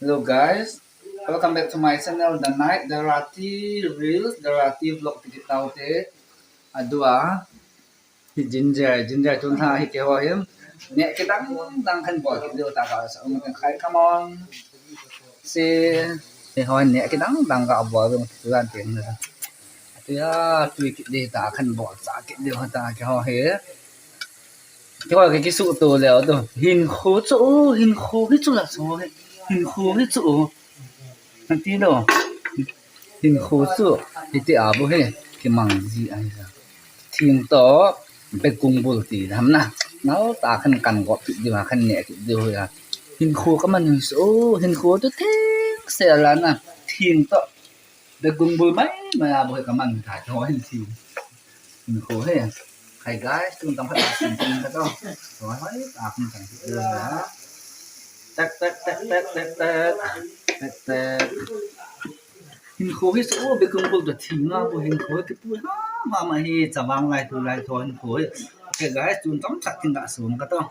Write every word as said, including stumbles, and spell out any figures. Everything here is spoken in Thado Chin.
Hello guys, welcome back to my channel, The Night, The Rati Reels, The Rati Vlog ti kit taute. Adua, hi ginger, ginger tun ha hi keiho hin. Neh kidang dang khan bol kit diu ta ka sa um kan khai, come on. Se, keiho neh kidang dang ka bol diu tu dan ting na. Tia, tui kit di ta khan bol cha kit diu ta keiho hi. Keiho ke kisuh to leo to. Hinkho chu, hinkho hi chu la so hi. Hinkho hi chu. Nati lo. Hinkho chu. Hiti a bu hi. Kimang ji a hi sa. Thing to. Bekung bul ti ham na. Nau ta khan kan gop kit diu a khan neh kit diu a. Hinkho ka man hi so. Hinkho chu thing se la na. Thing to. Bekung bul mai mai a bu hi ka man ta. Keiho hin thing. Hinkho hi. Hi guys, tun tam khat sin tin ka to. Hoi hoi, ta khun kan hi. Tak tak tak tak tak tak. Tak tak. Hinkho hi so, bekung bul to thing a bu hinkho hi kipu ha ma ma hi, chavang lai tu lai to hinkho hi. Okay guys, tun tam khat tin ka sum ka to.